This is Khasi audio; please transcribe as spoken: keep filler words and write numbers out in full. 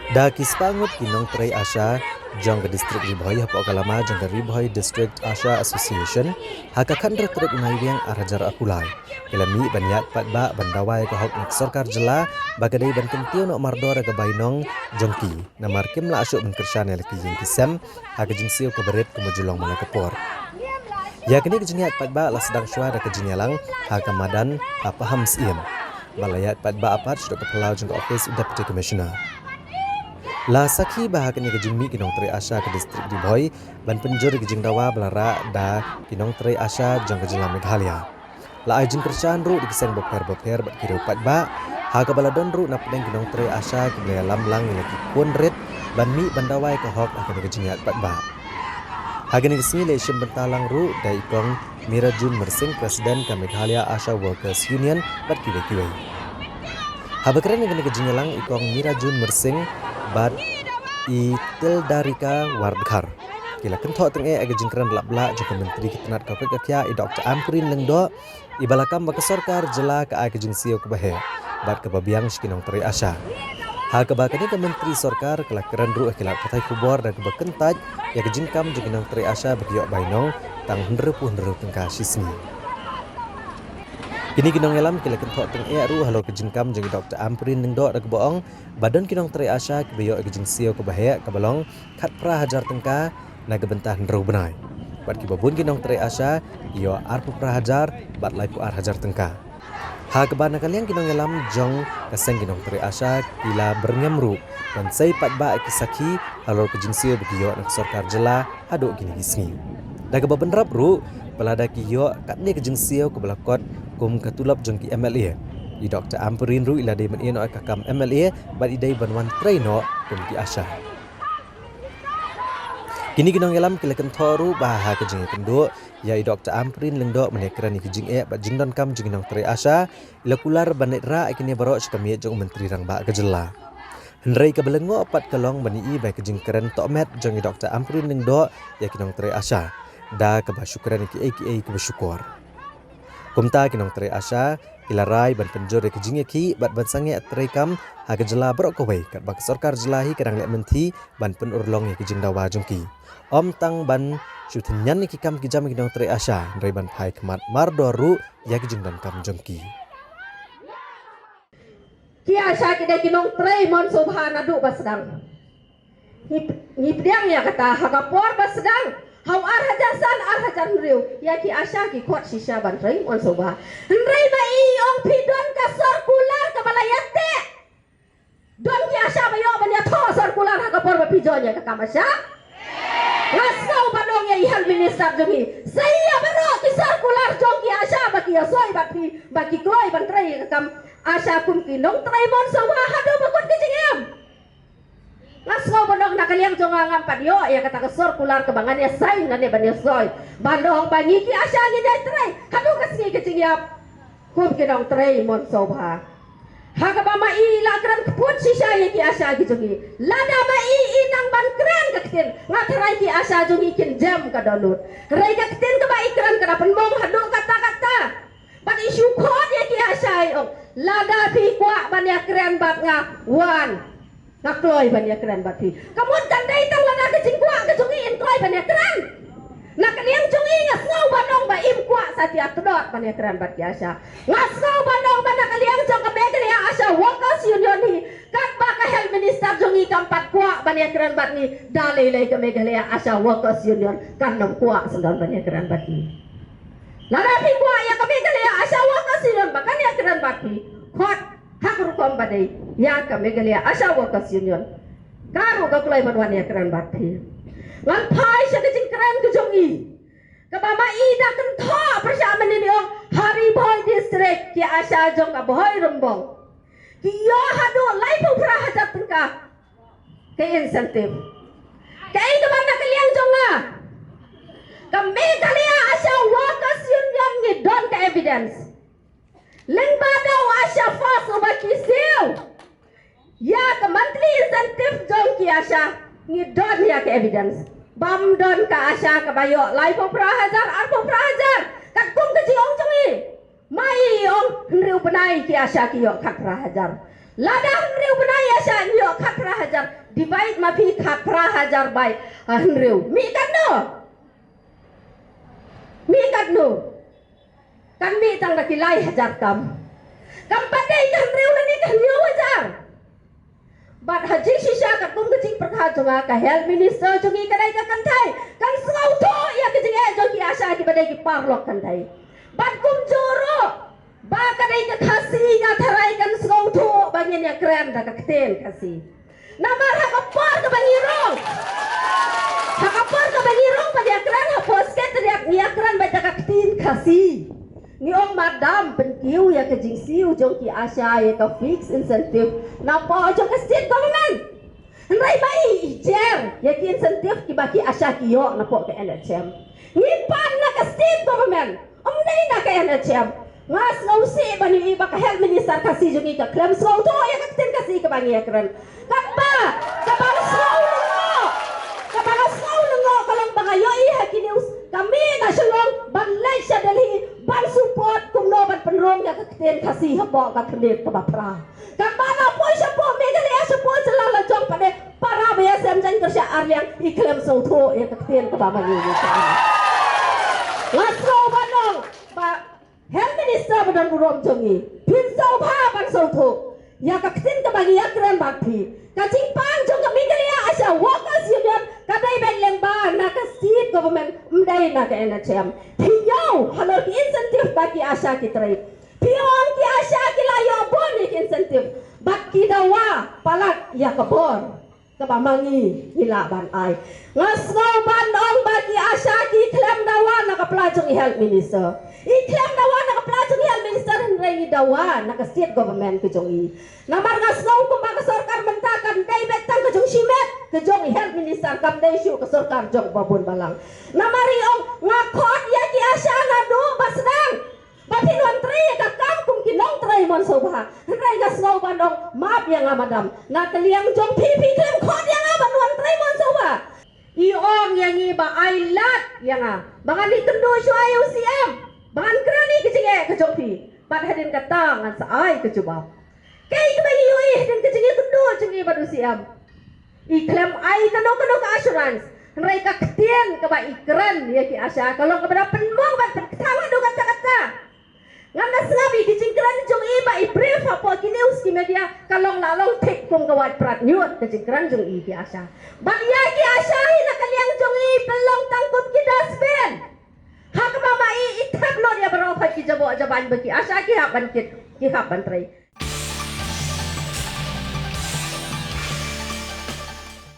Da ki spah ngut ki nongtrei ASHA jong ka district Ri Bhoi hapoh ka lama jong ka Ri Bhoi District ASHA Association, ha ka khatar tarik Naiwieng ar hajar arphew lai, ki la mih ban ïaid paidbah ban dawa ïa ka hok na ka sorkar jylla ba ka dei ban kyntiew noh mardor ïa ka bainong jong ki, namar kim lah shuh ban kyrshan ïa la ki ïing ki sem ha ka jingsiew kaba rit kumba ju long man la ka por. Ïa kane ka jingïaid paidbah la sdang shuwa da ka jingïalang ha ka madan ha Pahamsyiem, bad la ïaid paidbah pat shaduh ka phyllaw jong ka ophis u Deputy Commissioner. La sakhi ba ha kane ka jingmih ki nongtrei ASHA ka district Ri Bhoi ban pynjur ïa ka jingdawa ba la rah da ki nongtrei ASHA jong ka jylla Meghalaya. La ai jingkyrshan ruh da ki seng bapher bapher bad ki riew paidbah, ha kaba la don ruh na pdeng ki nongtrei ASHA kiba la ïalam lang ïa la ki khun rit ban mih ban dawa ïa ka hok ha kane ka jingïaid paidbah. Ha kane ka sngi la ïashim bynta lang ruh da i Kong Mirajun Myrsing, President ka Meghalaya ASHA Workers Union, bad kiwei kiwei. Haba kren ha kane ka jingïalang, i Kong Mirajun Myrsing bad i Tildarika Wardkhar ki la kynthoh tyngeh ïa ka jingkren lap blah jong ka Myntri ka tnat ka koit ka khiah, i Doktor Ampareen Lyngdoh, iba la kam ba ka sorkar jylla ka ai ka jingsiew kaba heh bad kaba biang sha ki nongtrei ASHA. Ha kaba kane ka Myntri Sorkar ka la kren ruh ha ki lad pathai khubor da kaba kyntait ïa ka jingkam jong ki nongtrei ASHA ba ki ïoh bainong tang hynriewphew hynriew tyngka shi sngi. Kine ki nongïalam ki la kynthoh tyngeh ruh halor ka jingkam jong i Doktor Ampareen Lyngdoh da kaba ong ba don ki nongtrei ASHA kiba ïoh ïa ka jingsiew kaba heh kaba long khatphra hajar tyngka na ka bynta hynriew bnai, bad kiba bun ki nongtrei ASHA ki ïoh arphew phra hajar bad laiphew ar hajar tyngka. Ha kaba na ka liang ki nongïalam jong ka seng ki nongtrei ASHA ki la byrngem ruh ban sei paidbah ïa ki sakhi halor ka jingsiew ba ki ïoh na ka sorkar jylla haduh kine ki sngi. Da kaba bynrap ruh ba lada ki ïoh katne ka jingsiew kaba la kot kum ka tulop jong ki MLA, i Doktor Ampareen ruh i la dei ban ïeh noh ïa ka kam MLA bad i dei ban wan trei noh kum ki ASHA. Kine ki nongïalam ki la kynthoh ruh ba ha ka jingïakynduh ïa i Doktor Ampareen Lyngdoh ban ïakren ïa ka jingeh bad jingdonkam jong ki nongtrei ASHA, i la kular ban leit rah ïa kine baroh sha ka miej jong u Myntri Rangbah ka jylla. Hynrei kaba lyngngoh pat ka long ban ïohi ba ka jingkren tohmet jong i Doktor Ampareen Lyngdoh ïa ki nongtrei ASHA da kaba shu kren ïa kiei kiei kiba shukor. Kumta ki nongtrei ASHA ki la rai ban pynjur ïa ka jingïakhih bad ban sangeh treikam ha ka jylla baroh kawei, katba ka sorkar jylla hi ka dang leh mynthi ban pynurlong ïa ka jingdawa jong ki. Ym tang ban shu tynñian ïa ki kam ki jam ki nongtrei ASHA, hynrei ban phai khmat mardor ruh ïa ka jingdonkam jong ki. Ki ASHA ki dei ki nongtrei mon sngewbha naduh ba sdang. Ngi, ngi pdiang ïa kata ha ka por ba sdang. Ha u ar hajar san, ar hajar hynriew, ïa ki ASHA ki khot shisha ban trei mon sngewbha. Hynrei ba i ong phi don ka circular kaba la ïateh. Don ki ASHA ba ïoh ban ïathoh circular ha ka por ba phi join ïa ka kam ASHA? Nga sngew ban ong ïa i Health Minister jong ngi, sa ïa baroh ki circular jong ki ASHA ba ki ïasoi bad phi, ba ki kloi ban trei ïa ka kam ASHA kum ki nongtrei mon sngewbha haduh ba kut ka jingim. Nga sngew ban ong na ka liang jong nga ngam pat ïoh ïa kata ka circular kaba ngan ïa sign lane ban ïasoi ban ong ba ngi ki ASHA ngin ïa trei haduh ka sngi ka jingïap kum ki nongtrei mon sngewbha. Ha kaba ma i la kren kput shisha ïa ki ASHA ki jong ngi. Lada ma i i nang ban kren ka ktien, nga tharai ki ASHA jong ngi kin jem ka dohnud. Hynrei ka ktien kaba i kren ka da pynmong haduh katta katta. Bad i shu khot ïa ki ASHA i ong, lada phi kwah ban ïakren bad nga, wan. Nga kloi ban ïakren bad phi. Ka mut kan dei tang lada ka jingkwah ka jong ngi in kloi ban ïakren. Na ka liang jong ngi nga sngew ban ong ba im kwah satia tdot ban ïakren bad ki ASHA. Nga sngew ban ong ba na ka liang jong ka Meghalaya ASHA Workers Union hi, katba ka Health Minister jong ngi kam pat kwah ban ïakren bad ngi, da lei lei ka Meghalaya ASHA Workers Union kan ym kwah sngewdon ban ïakren bad ngi. Lada phi kwah ïa ka Meghalaya ASHA Workers Union ba kan ïakren bad phi, khot ha ka rukom ba dei ïa ka Meghalaya ASHA Workers Union. Ka ruh ka kloi ban wan ïakren bad phi. Ngan phai sha ka jingkren ka jong ngi. Kaba ma i da kynthoh pyrshah mynnin i ong ha Ri Bhoi District ki ASHA jong ka Bhoi Rymbong ki ïoh haduh laiphew phra hajar tyngka ka incentive. Kaei kaba na ka liang jong nga, ka Meghalaya ASHA Workers Union ngi don ka evidence. Lyngba da u ASHA First uba ki siew ïa ka monthly incentive jong ki ASHA, ngi don ïa ka evidence. Bym don ka ASHA kaba ïoh laiphew phra hajar, arphew phra hajar katkum ka jingong jong ngi. Ma i ong hynriew bnai ki ASHA ki ïoh khatphra hajar. Lada hynriew bnai ASHA ngi ïoh khatphra hajar, Divide ma phi khatphra hajar bai, ah, hynriew. Mih katno? Mih katno? Kan mih tang da ki lai hajar tam. Kam pat dei ka hynriew lane ka hynñiew hajar. Bad ha jingshisha katkum ka jingpyrkhat jong nga, ka health minister jong ngi ka dei ka kynthei. Kan sngewthuh ïa ka jingeh jong ki ASHA kiba dei ki paralok kynthei. Bad kumjuh ruh ba ka dei ka Khasi, nga tharai kan sngewthuh ba ngin ïakren da ka ktien Khasi. Namar ha ka por kaba ngi rung, ha ka por kaba ngi rung ban ïakren hapoh Secretariat, ngi ïakren beit da ka ktien Khasi. Ngi ong, madam, pynkiew ïa ka jingsiew jong ki ASHA ïa ka fixed incentive napoh jong ka state government. Hynrei ba i, i jer ïa ki incentive kiba ki ASHA ki ïoh napoh ka NHM. Ngi pan na ka state government, ym dei na ka NHM. Nga sngewsih ban ïohi ba ka health minister Khasi jong ngi ka khlem sngewthuh ïa ka ktien Khasi kaba ngi ïakren. Kaba, kaba nga sngew lyngngoh, kaba nga sngew lyngngoh ka long ba nga ïohi ha ki news ka mih na Shillong ban leit sha Delhi ban support kumno ban pynrung ïa ka ktien Khasi hapoh ka khyndiat kaba phra. Kaba nga poi shapoh Meghalaya, shapoh jylla la jong pat de para ba ïasem jaiñ kyrshah arliang, i khlem sngewthuh ïa ka ktien kaba ma ngi ngi. Nga sngew ban ong ba health minister ba don burom jong ngi, phin sngewbha ban sngewthuh ïa ka ktien kaba ngi ïakren bad phi. Ka jingpan jong ka Meghalaya ASHA Workers Union ka dei beit lyngba na ka state government, ym dei na ka NHM. Phi ïoh halor ki incentive ba ki ASHA ki trei. Phi ong ki ASHA ki la ïoh bun ïa ki incentive bad ki dawa palat ïa ka bor kaba ma ngi ngi lah ban ai. Nga sngew ban ong ba ki ASHA ki khlem dawa na ka pla jong i health minister. I khlem dawa na ka pla jong i health minister, hynrei ngi dawa na ka state government ka jong i. Namar nga sngew kumba ka sorkar mynta kan dei beit tang ka jong shimet, ka jong i health minister, kam dei shuh ka sorkar jong ba bun balang. Namar i ong, nga khot ïa ki ASHA naduh ba sdang ba phin wan trei ïa ka kam kum ki nongtrei mon sngewbha. Hynrei nga sngew ban ong, map ïa nga madam, na ka liang jong phi, phi khlem khot ïa nga ban wan trei mon sngewbha. I ong ïa ngi ba ai lad ïa nga ba ngan ïakynduh shuwa ïa u CM ba ngan kren ïa ka jingeh ka jong phi. Bad hadien kata ngan sa ai ka jubab. Kaei kaba ngi ïohi hadien ka jingïakynduh jong ngi bad u CM? I khlem ai kano kano ka assurance. Hynrei ka ktien kaba i kren ïa ki ASHA ka long kaba da pynmong bad pynkthang haduh katta katta. Ngan da sngap ïa ki jingkren jong i ba i brief hapoh ki news, ki media, ka long la long thik kum ka wait prat ñiut ka jingkren jong i ki ASHA. Bad ïa ki ASHA hi na ka liang jong i pynlong tang kum ki dustbin. Ha kaba ma i, i thep lut ïa baroh ki jaboh jabain ba ki ASHA ki hap ban kit, ki hap ban trei.